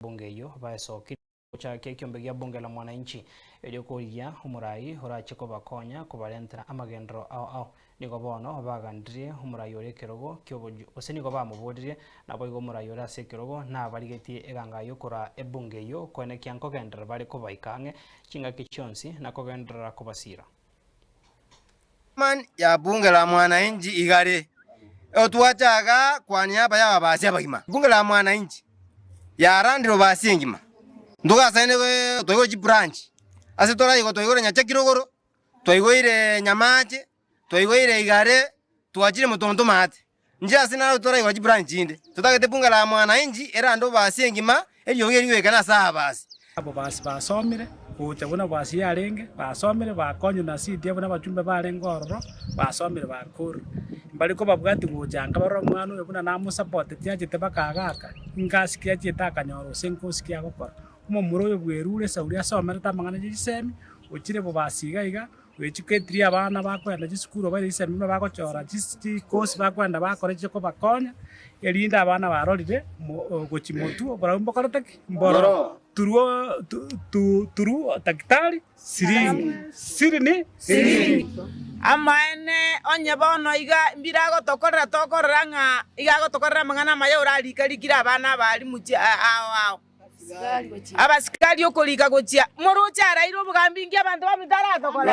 Bunge eyio baesokirie gochakia ekiombe gia Bunge la Mwananchi erio korigia omorai orache kobakonya kobarentera amagenderero ao ao. Nigo bono bagandirie omorai ore ekerogo ki'oboju gose nigo bamoboririe naboigo omorai ore ase ekerogo nabarigetie eganga y'okoraa ebunge eyio koenekia nkogenderera bare kobaika ang'e chingaki chionsi na kogenderera kobasiira. Man ya Bunge la Mwananchi igare otwachaga kwa niaba ya ababasi abagima. Bunge la Mwananchi yarandire obasi engima. Ntogasaine twaigure chibranch ase toraigwa twaigure Nyachakirogoro, twaigoire Nyamache, twaigoire Igare, twachire Motonto maate. Inche ase naro toraigwa chibranch chinde, totagete Bunge la Mwananchi erande obasi engima, eriogi eri goikera ase ababasi. Ababasi basomire, gocha buna basi yarenge, basomire bakonywa na CDF buna abachumbe barenge ororo, basomire bakorire. Mbari kobabwati gocha nka barore omwana oyo buna namosapoteti achete mpaka agaka, ingasi ki achiete akanyora gose nkosi ki agokora. Omomura oyo bwerure esauri asomerete amang'ana ya chisemi, ochire bobasi iga iga, Goechuketirie abana bakoenda chisukuru obaire chisemi buna bagochora chikosi bakoenda bakora chikobakonya, erinde abana barorire gochia motwe oborabu mbokorete ki? Mboro. Through through daktari siringi siri ni siringi. Amaene, onye bono iga mbire agotokorera tokorora ng'a iga agotokorera amang'ana amaya orarika-rikire abana abarimu ao ao. Abasikari okorika gochia moroche araire obogambi inki abanto baminto aratokore?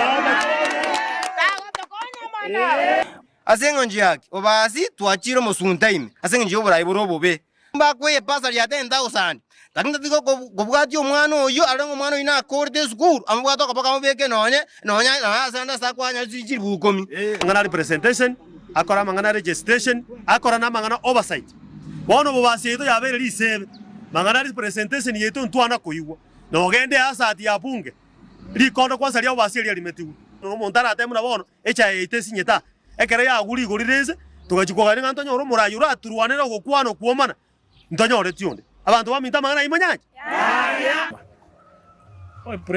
Tagotokonya omwana. Ase engencho yaki obasi twachire omosunte ime ase engencho y'oborai bore obobe. Mbakoe ebasari ya 10,000, lakini tatiga kobwatia omwana oyio arore ng'a omwana oyio nakorete esukuru, amobwate okoboko amobeke nonye nonye nonye ase ande ase akwanya chilifu ikomi. Amang'ana a representation, akora amang'ana a registration, akora na amang'ana oversight. Bono obobasi yaito yabeire risebe, mang'ana a representation yaito ntwana koigwa. Na ogende easati ya bunge, rikondo kwansa ria obobasi eria rimetigwe. Omonto aratebe buna bono, echae yaito esinyete aa, ekero yagwa rigori rire inse, togachia kogania ng'a ntonyore omoraia oraturwanere ogokwana okwomana, ntonyoreti onde. Abanto baminto amang'ana ayio monyanche? Yaya!